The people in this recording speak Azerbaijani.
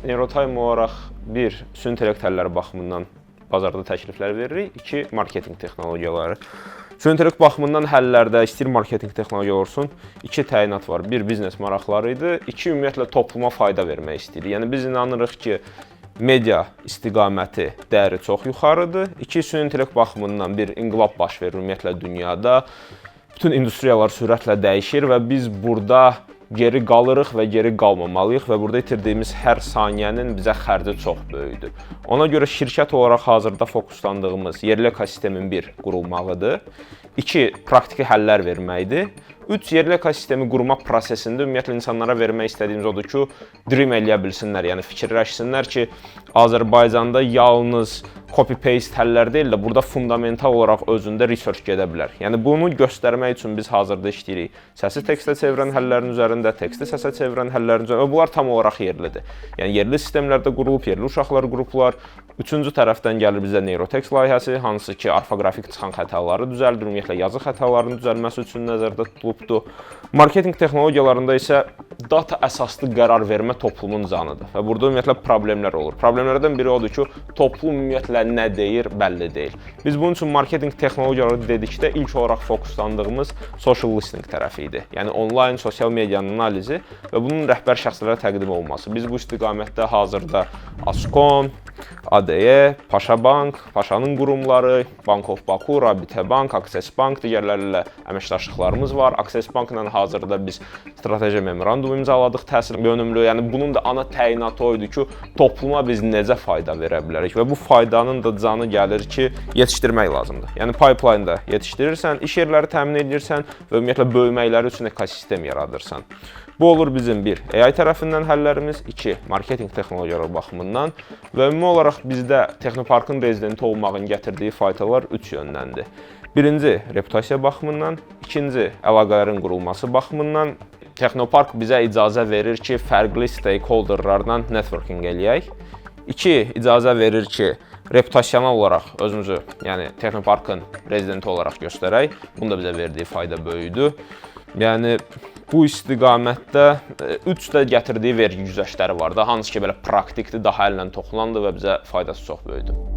Neurotime olaraq bir, süni intellekt həlləri baxımından bazarda təkliflər veririk, iki, marketinq texnologiyaları. Süni intellekt baxımından həllərdə istəyir marketinq texnologiya olsun, iki təyinat var. Bir, biznes maraqları idi, iki, ümumiyyətlə topluma fayda vermək istəyirik. Yəni biz inanırıq ki, media istiqaməti dəyəri çox yuxarıdır. İki, süni intellekt baxımından bir inqilab baş verir ümumiyyətlə dünyada. Bütün industriyalar sürətlə dəyişir və biz burada geri qalırıq və geri qalmamalıyıq və burada itirdiyimiz hər saniyənin bizə xərci çox böyükdür. Ona görə şirkət olaraq hazırda fokuslandığımız yerli ekosistemin bir, qurulmağıdır. İki, praktiki həllər verməkdir. Üç, yerli ekosistemi qurma prosesində ümumiyyətlə insanlara vermək istədiyimiz odur ki, dream eləyə bilsinlər, yəni fikirləşsinlər ki, Azərbaycanda yalnız copy-paste həllər deyil də, burada fundamental olaraq özündə research gedə bilər. Yəni bunu göstərmək üçün biz hazırda işləyirik. Səsi tekstə çevirən həllərin üzərində, teksti səsə çevirən həllərin üzərində və bunlar tam olaraq yerlidir. Yəni yerli sistemlərdə qurulub, yerli uşaqlar qruplar. Üçüncü tərəfdən gəlir bizə Neurotext layihəsi, hansı ki orfoqrafik çıxan xətaları düzəldir, ümumiyyətlə yazı xətalarının düzəlməsi üçün nəzərdə tutulubdur. Marketinq texnologiyalarında isə data əsaslı qərar vermə toplumun canıdır və burada ümumiyyətlə problemlər olur. Problemlərdən biri odur ki, toplum ümumiyyətlə nə deyir bəlli deyil. Biz bunun üçün marketinq texnologiyaları dedikdə ilk olaraq fokuslandığımız social listening tərəfi idi. Yəni onlayn sosial medianın analizi və bunun rəhbər şəxslərə təqdim olunması. Biz bu istiqamətdə hazırda Ascon, ADE, Paşa Bank, Paşanın qurumları, Bank of Baku, Rabitə Bank, Access Bank, digərləri ilə əməkdaşlıqlarımız var. Access Bankla hazırda biz strateji memorandum imzaladıq təhsil yönümlü. Yəni bunun da ana təyinatı o idi ki, topluma biz necə fayda verə bilərik və bu faydanın da canı gəlir ki, yetişdirmək lazımdır. Yəni pipeline-da yetişdirirsən, iş yerləri təmin edirsən və ümumiyyətlə böyüməkləri üçün ekosistem yaradırsan. Bu olur bizim bir, AI tərəfindən həllərimiz, iki, marketinq texnologiyaları baxımından və ümumi olaraq bizdə texnoparkın rezidenti olmağın gətirdiyi faydalar üç yöndəndir. Birinci, reputasiya baxımından, ikinci, əlaqələrin qurulması baxımından. Texnopark bizə icazə verir ki, fərqli stakeholderlarla networking eləyək. İki, icazə verir ki, reputasional olaraq özümüzü, yəni texnoparkın rezidenti olaraq göstərək. Bunun da bizə verdiyi fayda böyükdür. Yəni bu istiqamətdə üç də gətirdiyi vergi güzəştləri var da, hansı ki belə praktikdir, daha əllə toxunandır və bizə faydası çox böyükdür.